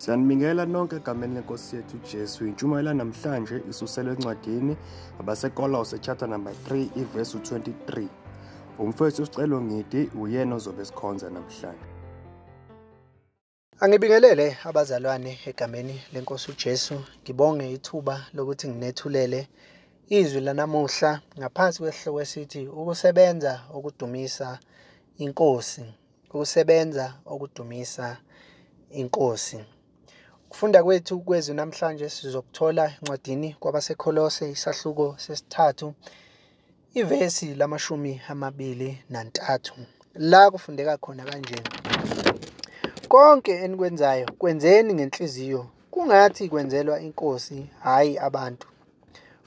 Siyanibingelela nonke egameni leNkosi yethu uJesu. Intshumayelo namhlanje isuselwe encwadini abaseKolose chapter number 3 iverse 23. Umfowethu uSicelo Ngidi uyena ozobe sikhonza namhlanje. Angibingelele abazalwane egameni leNkosi uJesu. Ngibonge ithuba lokuthi nginethulele izwi lanamuhla ngaphansi kwesihloko esithi ukusebenza okudumisa iNkosi. Ukusebenza okudumisa iNkosi. Ukufunda kwethu kwezwi namhlanje sizokuthola encwadini kwabaseKolose isahluko sesithathu ivesi 23. La kufundeka khona kanje: konke enikwenzayo kwenzeni ngenhliziyo, kungathi kwenzelwa iNkosi, hhayi abantu.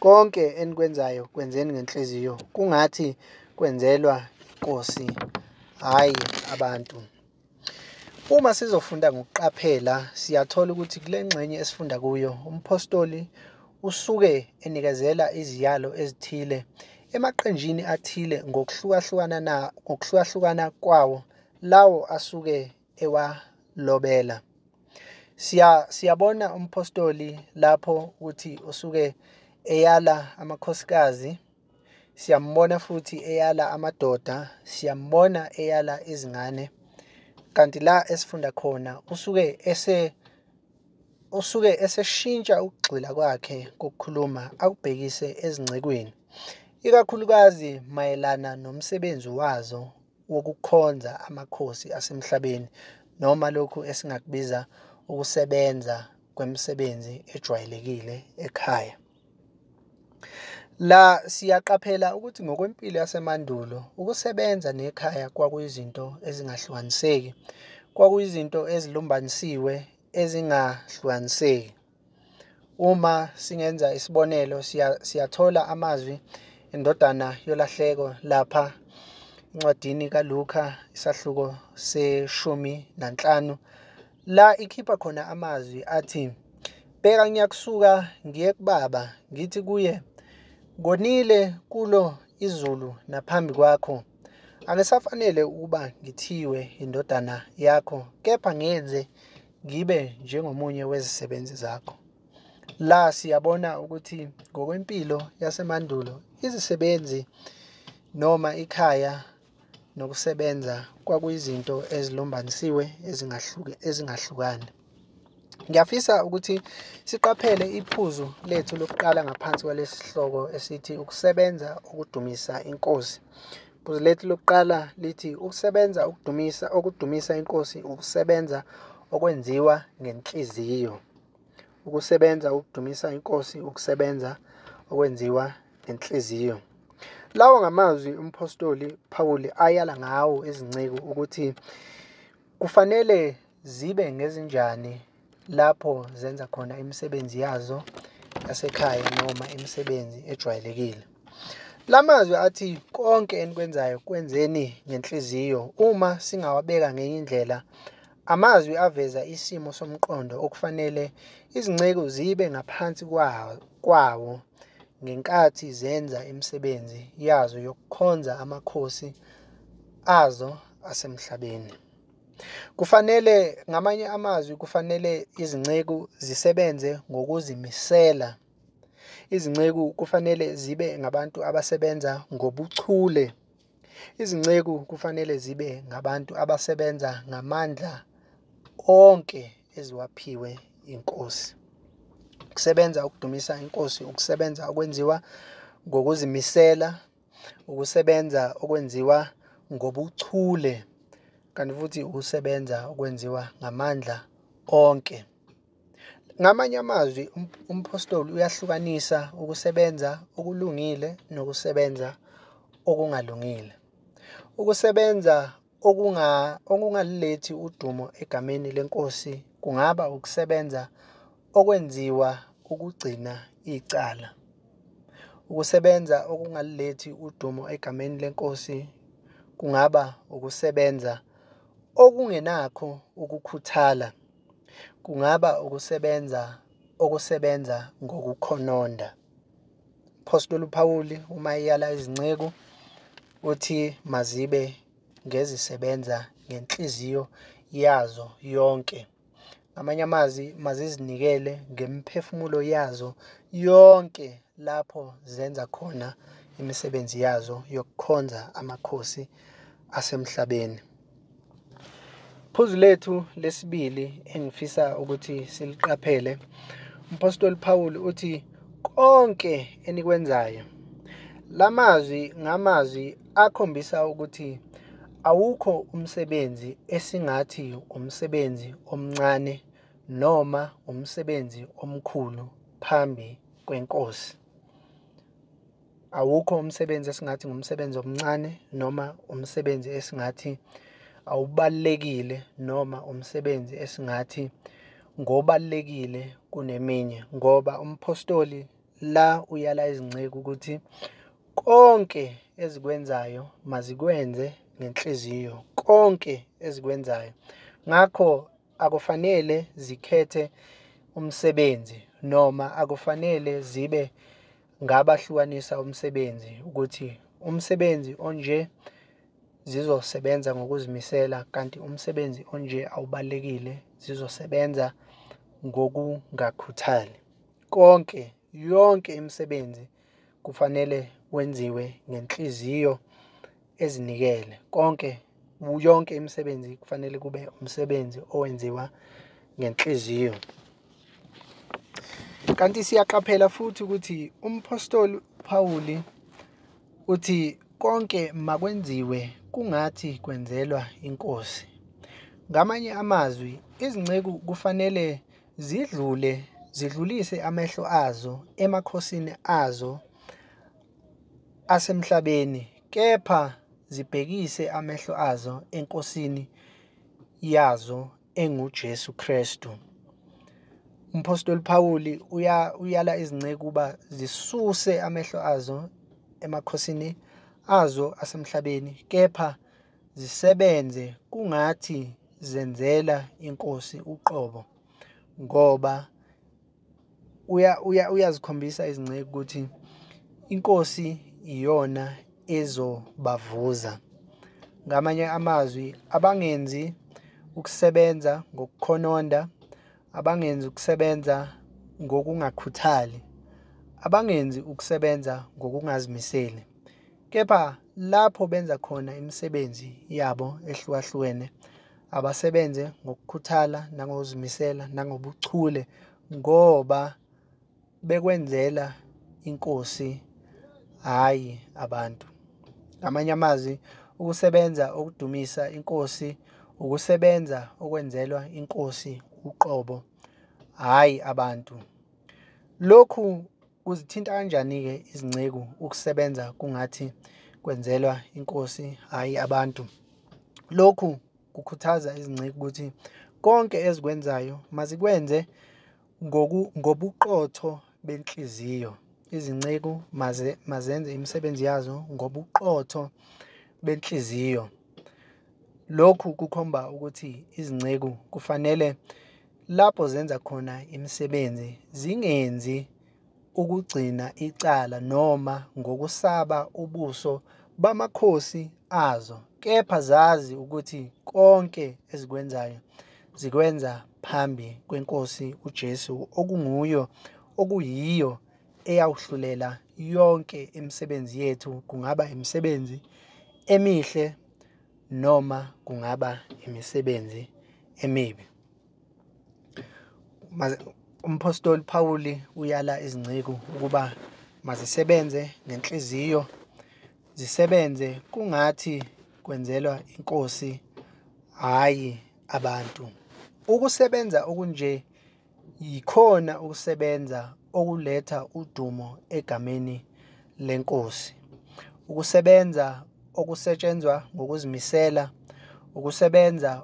Konke enikwenzayo kwenzeni ngenhliziyo, kungathi kwenzelwa iNkosi, hhayi abantu. Uma sizofunda ngokuqaphela, siyathola ukuthi kule ngxenye esifunda kuyo umpostoli usuke enikezela iziyalo ezithile emaqenjini athile ngokuhlukahlukana kwawo lawo asuke ewalobela. Siyabona umpostoli lapho ukuthi usuke eyala amakhosikazi, siyambona futhi eyala amadoda, siyambona eyala izingane. Kanti la esifunda khona usuke eseshintsha ukugxila kwakhe kokukhuluma akubhekise ezincekweni, ikakhulukazi mayelana nomsebenzi wazo wokukhonza amakhosi asemhlabeni, noma lokhu esingakubiza ukusebenza kwemisebenzi ejwayelekile ekhaya. La siyaqaphela ukuthi ngokwempilo yasemandulo ukusebenza nekhaya kwakuyizinto ezingahlukaniseki, kwakuyizinto ezilumbanisiwe ezingahlukaniseki. Uma singenza isibonelo, siyathola amazwi endodana yolahleko lapha encwadini kaLuka isahluko se-15, la ikhipha khona amazwi athi: bheka ngiyakusuka ngiye kubaba ngithi kuye, ngonile kulo izulu naphambi kwakho, angisafanele ukuba ngithiwe indodana yakho, kepha ngenze ngibe njengomunye wezisebenzi zakho. La siyabona ukuthi ngokwempilo yasemandulo izisebenzi noma ikhaya nokusebenza kwakuyizinto ezilumbanisiwe ezingahlukani. Ngiyafisa ukuthi siqaphele iphuzu lethu lokuqala ngaphansi kwalesi sihloko esithi ukusebenza okudumisa iNkosi. Iphuzu lethu lokuqala lithi ukusebenza okudumisa iNkosi ukusebenza okwenziwa ngenhliziyo. Ukusebenza okudumisa iNkosi ukusebenza okwenziwa ngenhliziyo. Lawo ngamazwi umpostoli Paul ayala ngawo izinceku ukuthi kufanele zibe ngezinjani lapho zenza khona imisebenzi yazo yasekhaya noma imisebenzi ejwayelekile. Lamazwi athi konke enikwenzayo kwenzeni ngenhliziyo, uma singawabeka ngenye indlela, amazwi aveza isimo somqondo okufanele izinceku zibe ngaphansi kwawo ngenkathi zenza imisebenzi yazo yokukhonza amakhosi azo asemhlabeni. Kufanele, ngamanye amazwi, kufanele izinceku zisebenze ngokuzimisela. Izinceku kufanele zibe ngabantu abasebenza ngobuchule. Izinceku kufanele zibe ngabantu abasebenza ngamandla onke eziwaphiwe iNkosi. Ukusebenza ukudumisa iNkosi ukusebenza okwenziwa ngokuzimisela, ukusebenza okwenziwa ngobuchule, kanti futhi ukusebenza okwenziwa ngamandla onke. Ngamanye amazwi umpostoli uyahlukanisa ukusebenza okulungile nokusebenza okungalungile. Ukusebenza okungalilethi udumo egameni leNkosi kungaba ukusebenza okwenziwa ukugcina icala. Ukusebenza okungalilethi udumo egameni leNkosi kungaba ukusebenza okungenakho ukukhuthala, kungaba ukusebenza okusebenza ngokukhononda. Apostoli Paul uma eyala izinceku uthi mazibe ngezisebenza ngenhliziyo yazo yonke. Ngamanye amazwi, mazizinikele ngemiphefumulo yazo yonke lapho zenza khona imisebenzi yazo yokukhonza amakhosi asemhlabeni. Phuzu lethu lesibili engifisa ukuthi siliqaphele, uMphostoli Paul uthi konke enikwenzayo. Lamazwi ngamazwi akhombisa ukuthi awukho umsebenzi esingathi umsebenzi omncane noma umsebenzi omkhulu phambi kwenkosi. Awukho umsebenzi esingathi ngumsebenzi omncane noma umsebenzi esingathi awubalulekile noma umsebenzi esingathi ngobalulekile kuneminye, ngoba umphostoli la uyala izinceku ukuthi konke ezikwenzayo mazikwenze ngenhliziyo, konke ezikwenzayo. Ngakho akufanele zikhethe umsebenzi noma akufanele zibe ngabahlukanisa umsebenzi ukuthi umsebenzi onje zizosebenza ngokuzimisela kanti umsebenzi onje awubalulekile zizosebenza ngokungakhuthali. Konke, yonke imisebenzi kufanele wenziwe ngenhliziyo ezinikele. Konke, yonke imisebenzi kufanele kube umsebenzi owenziwa ngenhliziyo. Kanti siyaqaphela futhi ukuthi umphostoli Paul uthi konke makwenziwe kungathi kwenzelwa inkosi. Ngamanye amazwi, izinceku kufanele zidlulise amehlo azo emakhosini azo asemhlabeni, kepha zibhekise amehlo azo enkosini yazo enguJesu Kristu. Umphostoli Paul uyala izinceku ukuba zisuse amehlo azo emakhosini azo asemhlabeni, kepha zisebenze kungathi zenzela inkosi uqobo, ngoba uyazikhombisa izinceku ukuthi inkosi iyona ezobavuza. Ngamanye amazwi, abangenzi ukusebenza ngokukhononda, abangenzi ukusebenza ngokungakhuthali, abangenzi ukusebenza ngokungazimiseli, kepha lapho benza khona imisebenzi yabo ehlukahlukene abasebenze ngokukhuthala nangokuzimisela nangobuchule, ngoba bekwenzela inkosi, hhayi abantu. Ngamanye amazwi, ukusebenza okudumisa inkosi, ukusebenza okwenzelwa inkosi uqobo, hhayi abantu. Lokhu kuzithinta kanjani-ke izinceku ukusebenza kungathi kwenzelwa inkosi, hhayi abantu? Lokhu kukhuthaza izinceku ukuthi konke ezikwenzayo mazikwenze ngobuqotho benhliziyo. Izinceku mazenze imisebenzi yazo ngobuqotho benhliziyo. Lokhu kukhomba ukuthi izinceku kufanele lapho zenza khona imisebenzi zingenzi ukugcina icala noma ngokusaba ubuso bamakhosi azo, kepha zazi ukuthi konke ezikwenzayo zikwenza phambi kwenkosi uJesu, okunguyo okuyiyo eyawuhlulela yonke imisebenzi yethu, kungaba imisebenzi emihle noma kungaba imisebenzi emibi. Umphostoli Paul uyala izinceku ukuba mazisebenze ngenhliziyo, zisebenze kungathi kwenzelwa inkosi, hhayi abantu. Ukusebenza okunje yikhona ukusebenza okuletha udumo egameni lenkosi. Ukusebenza okusetshenzwa ngokuzimisela, ukusebenza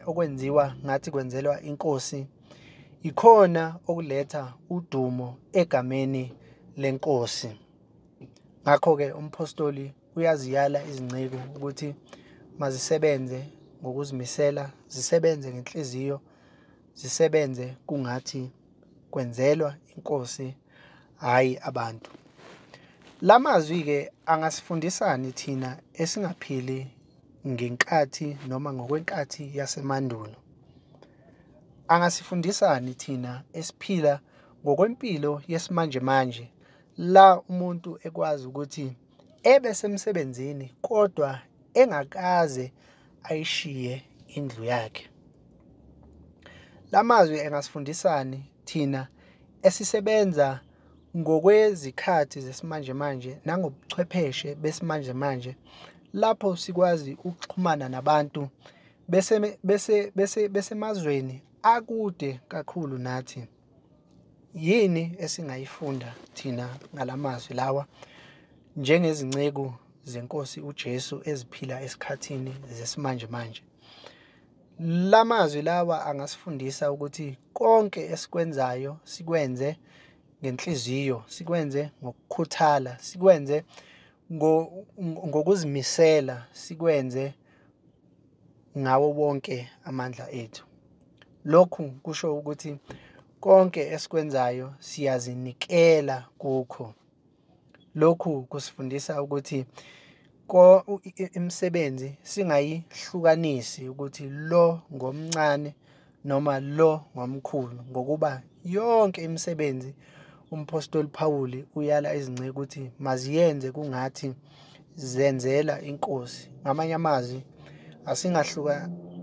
okwenziwa ngathi kwenzelwa inkosi, ikhona okuletha udumo egameni lenkosi. Ngakho-ke umphostoli uyaziyala izinceku ukuthi mazisebenze ngokuzimisela, zisebenze ngenhliziyo, zisebenze kungathi kwenzelwa inkosi, hhayi abantu. Lamazwi-ke angasifundisani thina esingaphili ngenkathi noma ngokwenkathi yasemandulo? angasifundisani thina esiphila ngokwempilo yesimanjemanje, la umuntu ekwazi ukuthi ebe semsebenzini kodwa engakaze ayishiye indlu yakhe? Lamazwi engasifundisani thina esisebenza ngokwezikhathi zesimanjemanje nangobuchwepheshe besimanjemanje, lapho sikwazi ukuxhumana nabantu besemazweni akude kakhulu nathi? Yini esingayifunda thina ngalamazwi lawa njengezinceku zeNkosi uJesu eziphila esikhathini zesimanjemanje? Lamazwi lawa angasifundisa ukuthi konke esikwenzayo sikwenze ngenhliziyo, sikwenze ngokukhuthala, sikwenze ngokuzimisela, sikwenze ngawo wonke amandla ethu. Lokhu kusho ukuthi konke esikwenzayo siyazinikela kukho. Lokhu kusifundisa ukuthi imisebenzi singayihlukanisi ukuthi lo ngomncane noma lo ngomkhulu, ngokuba yonke imisebenzi umpostoli Pawuli uyala izinceku ukuthi maziyenze kungathi zenzela iNkosi. Ngamanye amazwi,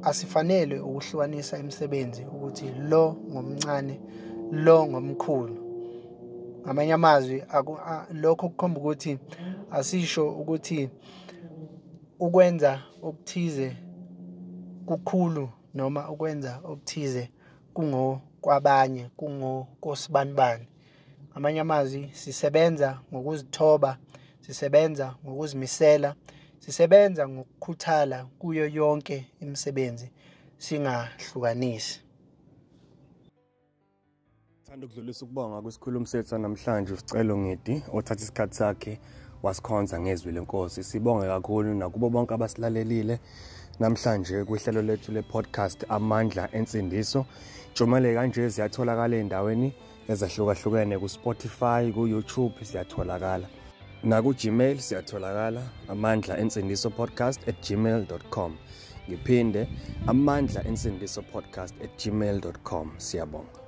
asifanele ukuhlukanisa imisebenzi ukuthi lo ngomncane, lo ngomkhulu. Ngamanye amazwi, lokho kukhomba ukuthi asisho ukuthi ukwenza okuthize kukhulu noma ukwenza okuthize kungokwabanye, kungokosibanibani. Ngamanye amazwi, sisebenza ngokuzithoba, sisebenza ngokuzimisela, sisebenza ngokukhuthala kuyo yonke imisebenzi, singahlukanisi. Thanda ukudlulisa ukubonga kwisikhulumi sethu namhlanje, uSicelo Ngidi, othatha isikhathi sakhe wasikhonza ngezwi leNkosi. Sibonge kakhulu nakubo bonke abasilalelile namhlanje kwihlelo lethu le-podcast Amandla Ensindiso. Intshumayelo kanje ziyatholakala endaweni ezahlukahlukene, ku-Spotify, ku-YouTube siyatholakala, naku-Gmail siyatholakala, Amandla Ensindiso Podcast @gmail.com. Ngiphinde, Amandla Ensindiso Podcast @gmail.com. Siyabonga.